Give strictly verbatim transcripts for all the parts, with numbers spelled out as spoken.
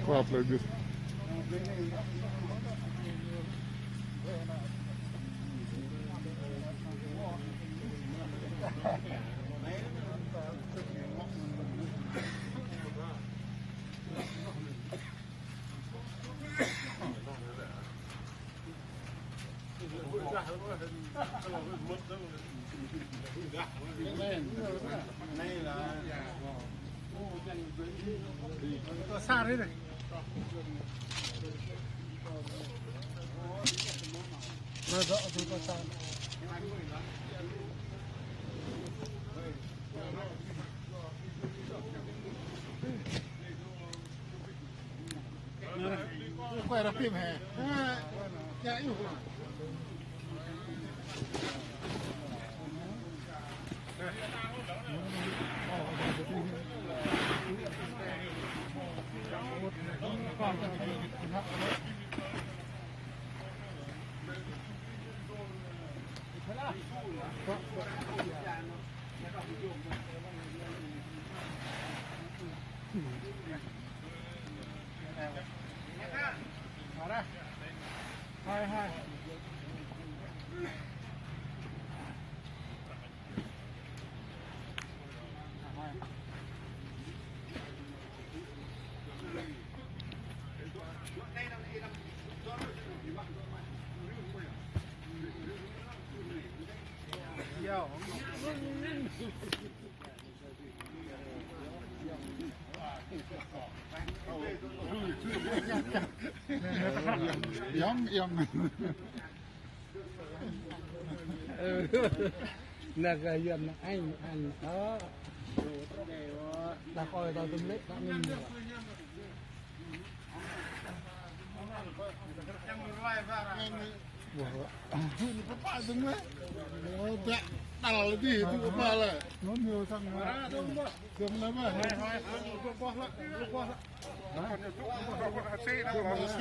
Pap lagi. Quay ra phim hả? À, dạ, yêu. Yom, yom. Nă kơ yom nă anh, anh. Ơ. Đa khoi tao tơm lĕ, tao ngin. Wah, ini apa dong, weh? Oh, tak. Tal di itu apa lah? Ngomong sama. Jam berapa? Hai, hai, hai, lu kuah lah, lu kuah lah. Hah? Lu kuah lah. Lu kuah lah.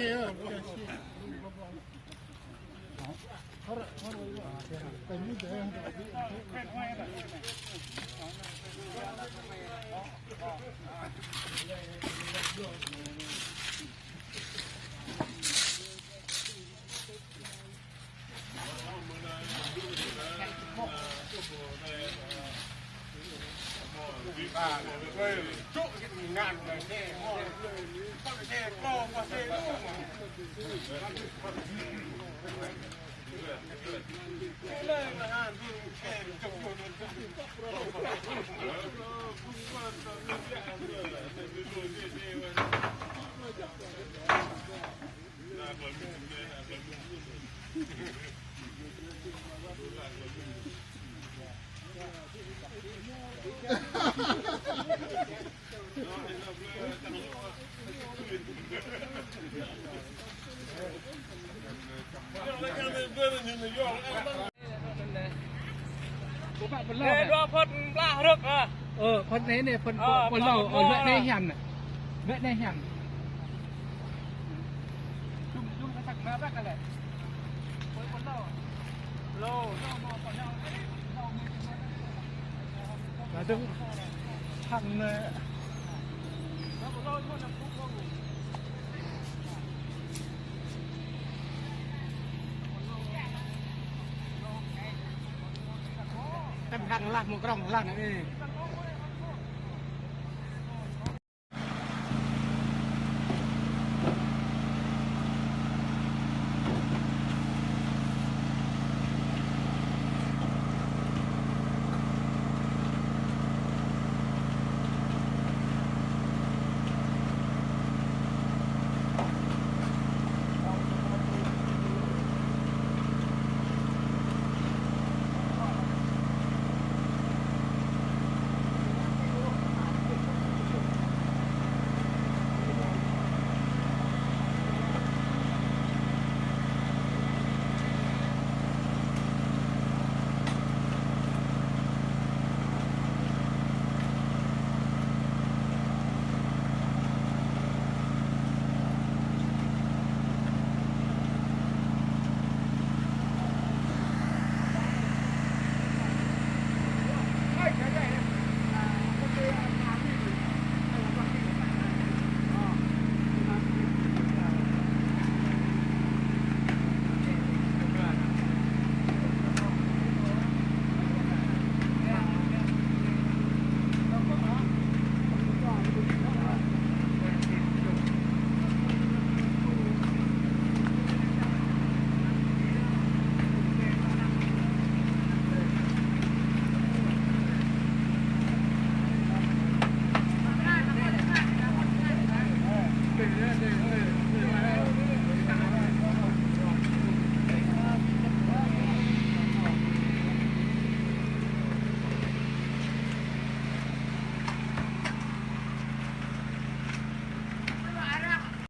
Ê, dua phút blah rơ̆k ah. Ơ, phŭn anai anai, phŭn, ơ, phŭn, phŭn lâo, ơ, lĕ anai hiam anai. Lĕ anai hiam. Jum, jum kơ săk mă blah kơ lĕ. Phŭn, phŭn lâo. Lâo. Kadang hăng anai. Em hăng lah mơ̆ng krong lah anai.